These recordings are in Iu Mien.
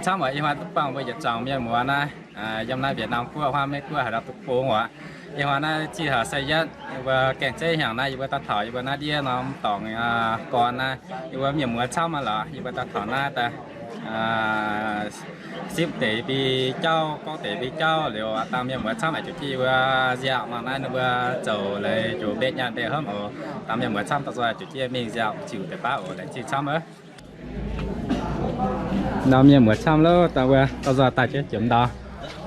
Camv oc, ih hnoi duqv buangh mbuo yietc zuangx mienh muoz naaiv, yiem naaiv Việt Nam guoqv, Hoa Mei guoqv haaix ndau duqv bung oc. Ih hnoi naaiv zinh hlaax se yietv, yie mbuo gaengh zeiv hnyangx naaiv, yie mbuo daaih taux yie mbuo naaiv ndiev norm dorngx gorn naaiv, yie mbuo mienh muoz camv aqv lorqc. Yie mbuo daaih taux naaiv daaih sipv deix bi jauv, gorngv deix bi jauv liuz, dangh mienh muoz camv aengx juqc jienv yie mbuo nziaauc. Mangc naaiv ninh mbuo zoux leiz njoux mbenc nyaanh mbenc hopv oc. Dangh mienh muoz camv dauh nzoih juqc jienv mingh nziaauc ziux deix baav oc, laengz zingh camv oc. Nor mienh muoz camv loh, dangh mbuo dauh nzoih daaih jienv jiex ndau,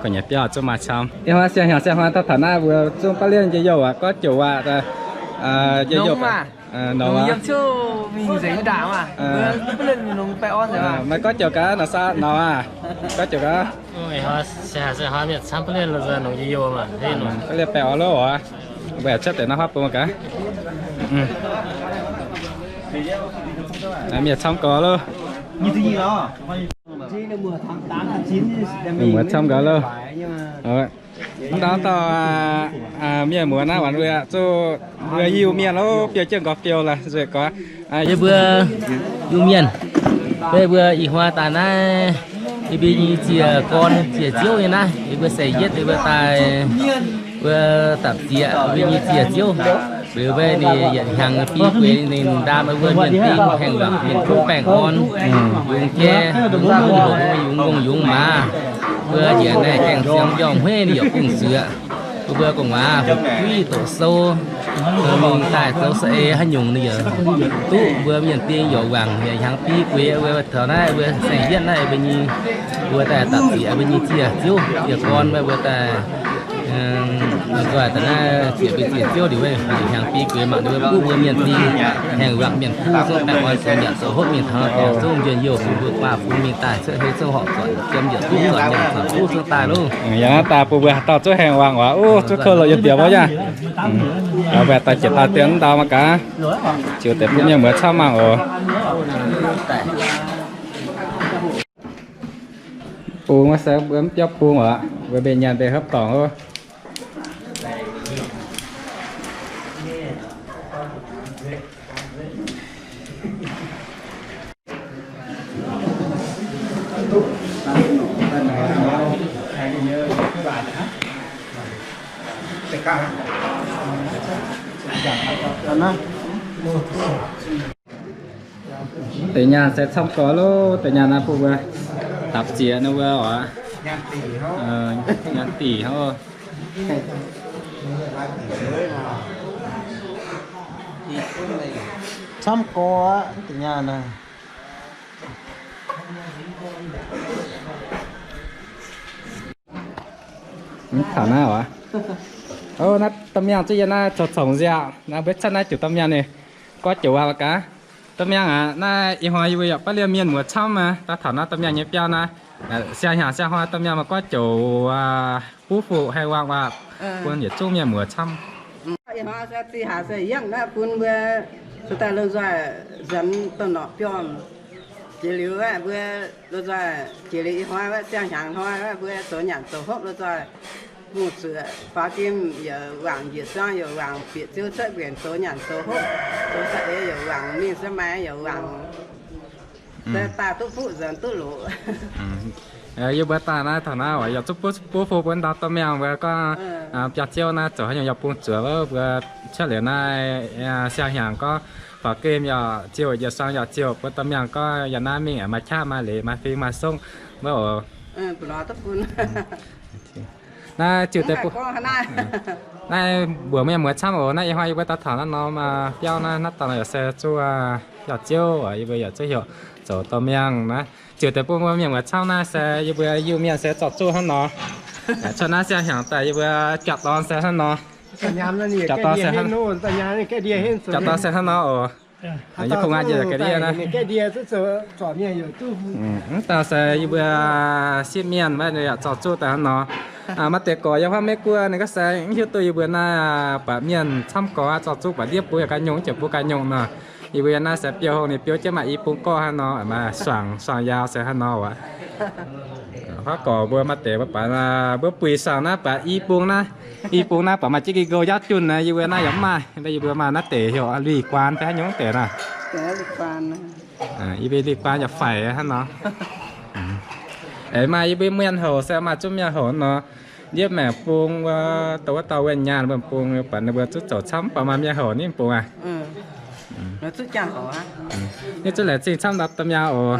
gu'nyuoz biauv zungv maaih camv. Ih hnoi siang-hnyangx siang-hnyangx daaih taux naaiv mbuo zungv baav lienh njien-youh aqv, gorngv joux waac, njien-youh. Maaih gorngv joux gaax nor sa nor aqv. Gorngv joux gaax. Mienh camv baav lienh nzengc nongx njien-youh maah. Baav lienh baengh orn loh oc. Mbuo cuotv deix naaiv huaav bung gaax. Mienh camv gau loh. Mienh muoz camv gau loh. Ndau dauh mienh muoz naaiv wanc mbuo zuqc mbuo Iu-Mienh loh, biouv jienv nqorngv biouh laaix nzueic gorx. Yie mbuo Iu-Mienh, mbuo ih hnoi daaih naaiv, yie mbuo nyei ziec gorn ziec ziouv nyei naaiv, yie mbuo se yietv yie mbuo daaih mbuo dapc zieqc mbuo nyei ziec ziouv. Liuz mbuo ninh yietc hnyangx biv gueix ninh ndaam mbuo mienh ding haengh wangc mienh kuv baengh orn, yungz jai, yungz longc, yungz ngongh yungz maaz. Mbuo njiec naaiv gaengh siang mbiorngh hmueiv ninh yaac bungx zuiqc. Mbuo gu'nguaaz fu'jueiv doqc sou, mingh daaih zoux saeng-eix haaix nyungc ninh yaac duqv. Mbuo mienh ding yaac wangc yietc hnyangx biv gueix. Mbuo taux naaiv mbuo saeng-yietv naaiv mbuo nyei, mbuo daaih dapc zieqc mbuo nyei ziec ziouv ziec gorn mbuo daaih nzoih daaih naaiv ziec mbuo ziec ziouv liuz, yietc hnyangx biv gueix mangc ninh mbuo buov mbuo mienh ding haengh wangc mienh kuv zungv baengh orn zoux nyanc zoux hopv mingh taux dorngx zungv njien-youh bun mbuo guaax fun mingh daaih cuotv hei zouv horpc zuqc jiem yietc duqv zuqc nyanc zuqc duqv zungv daaih loh. Yaac naaiv daaih bun mbuo haaix dauh zungv haengh wangc oc. Uv, zungv kouv lorqc yiem diex wuov yaac. Mbuo daaih jiex daaih dien dau mangc gaax, ziouc deix bun mienh muoz camv mangc oc. Bung wuov se mbuo mv biauv bung oc, mbuo mbenc nyaanh mbenc hopv dorngx oc. Deix nyaanh se camv gau loh, deix nyaanh naaiv bun mbuo dapc zieqc ninh mbuo oc. Nyaanh dingc hnangv. Camv gau aqv, deix nyaanh naaiv. Mv taux naaiv oc. Ov, naaiv domh mienh zuqc yiem naaiv congx-congx nziaauc. Naaiv mbuo cuotv naaiv ziouc domh mienh ninh gorngv joux waac gaax. Domh mienh aac, naaiv ih hnoi yie mbuo yaac baav lienh mienh muoz camv maah. Daaih taux naaiv domh mienh nyei biauv naaiv, siang-hnyangx siang-hnoi domh mienh maaih gorngv joux buov fuqv haengh wangc waac bun yietc zungv mienh muoz camv. Ih hnoi se zinh haaix se yietv naaiv bun mbuo cingx daaih lomh nzoih nzuonx doh norqc biomv. Jiex liuz aeqv, mbuo lomh nzoih jiex liuz ih hnoi wuov, siang-hnyangx hnoi wuov, mbuo zoux nyanc zoux hopv lomh nzoih bungx zuoqc, faaux gemh yaac wangc njiec suang, yaac wangc bieqc ziouv cuotv nquenc zoux nyanc zoux hopv, zoux saeng-eix yaac wangc, mingh se maaih yaac wangc. Se daaih duqv fuqv nzuonx duqv loqc. Yie mbuo daaih naaiv taux naaiv oc, yaac zuqc buov buov fuqv bun ndau domh mienh mbuo gorngv biauv-ziouv naaiv zoux haaix nyungc yaac bungx zuoqc wuov, mbuo cuotv liuz naaiv siang-hnyangx gorngv faaux gemh yaac ziouc, njiec suang yaac ziouc, bun domh mienh gorngv yaac naaiv mingh maaih qaqv maaih leiz maaih fing maaih songv wuov oc. Naaiv ziouc deix bun naaiv mbuox mienh muoz camv oc. Naaiv ih hnoi yie mbuo daaih taux naaiv norm biauv naaiv, naaiv dauh yaac se zuqc biauv-ziouv, yie mbuo yaac zuqc heuc zoux domh mienh naaiv. Ziouc deix bun mbuo mienh muoz camv naaiv se yie mbuo Iu-Mienh se zorqv zuqc hnangv nor. Cuotv naaiv siang-hnyangx daaih yie mbuo jauv-dorn se hnangv nor. Jauv-dorn se hnangv, jauv-dorn se hnangv nor oc. Yie kungx ngai njiec ga'ndiev naaiv. Mv dauh se yie mbuo sipv mienh wuov, yaac zorqv zuqv daaih hnangv nor. Maaih deix gorx yiem Meiv Guoqv ninh gorngv se mv hiuv duqv yie mbuo naaiv buatc mienh camv gorx zorqv zuqv buatc ndiev bung yaac ganh nyungc, jiex bung ganh nyungc nor. Yie mbuo yiem naaiv se biouv hungh ninh biouv jienv maaih i bung gorqv hnangv nor, maaih suangx suangx yaau se hnangv nor wuov. Huaav gorx mbuo maaih deix mbuo buatc mbuo buic suangx naaiv buatc i bung naaiv, i bung naaiv buatc maaih jienv ga'nqou yaav junh naaiv, yie mbuo naaiv yaac mv maaih. Yie mbuo maaih naaiv deix heuc lui guaan fai haaix nyungc deix naaiv. Yie mbuo lui guaan yaac faix hnangv nor. Aengx maaih yie mbuo mienh houc se maaih zungv mienh houc nor. Ndiev maengc bung wuov, dongh wuov dauh wuov nyaanh mbuo bung, buatc ninh mbuo zuqc zoux camv baac maaih mienh houc ninh bung aqv. Ninh zuqc laengz zingh camv daaih domh nyaanh oc.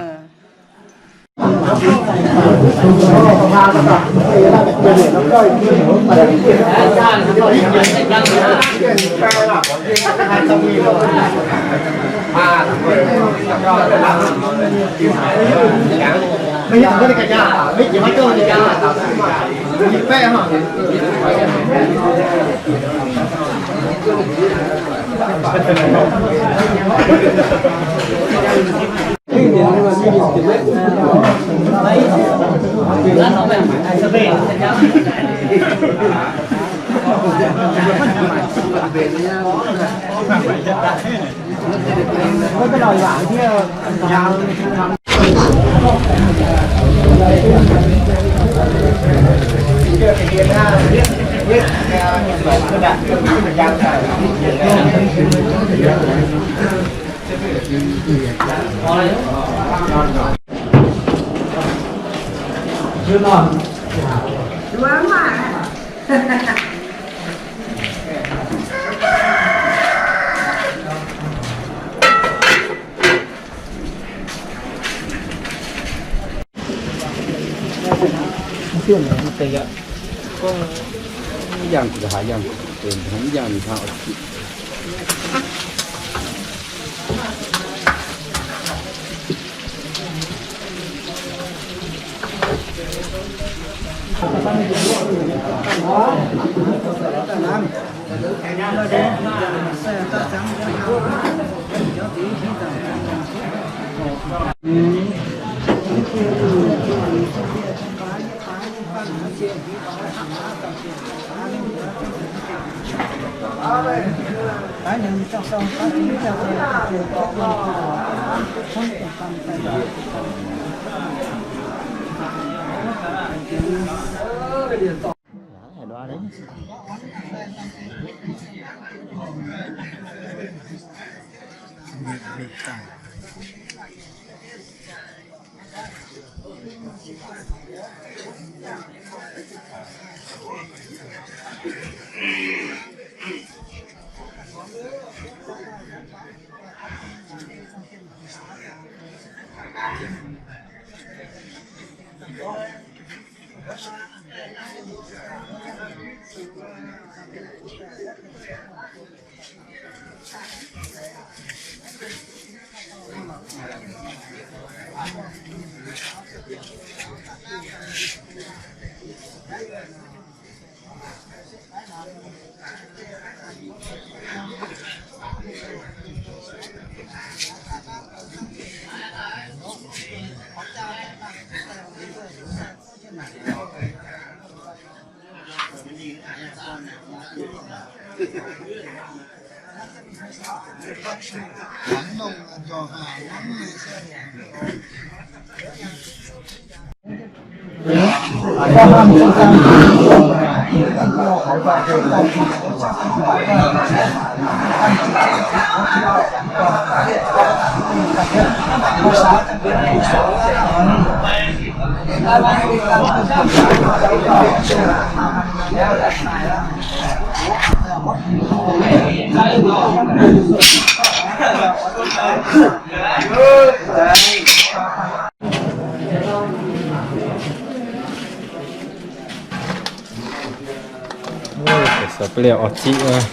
Sau ba'liouh orv ziqv wuov.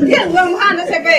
Thiện Hương hát nó sẽ về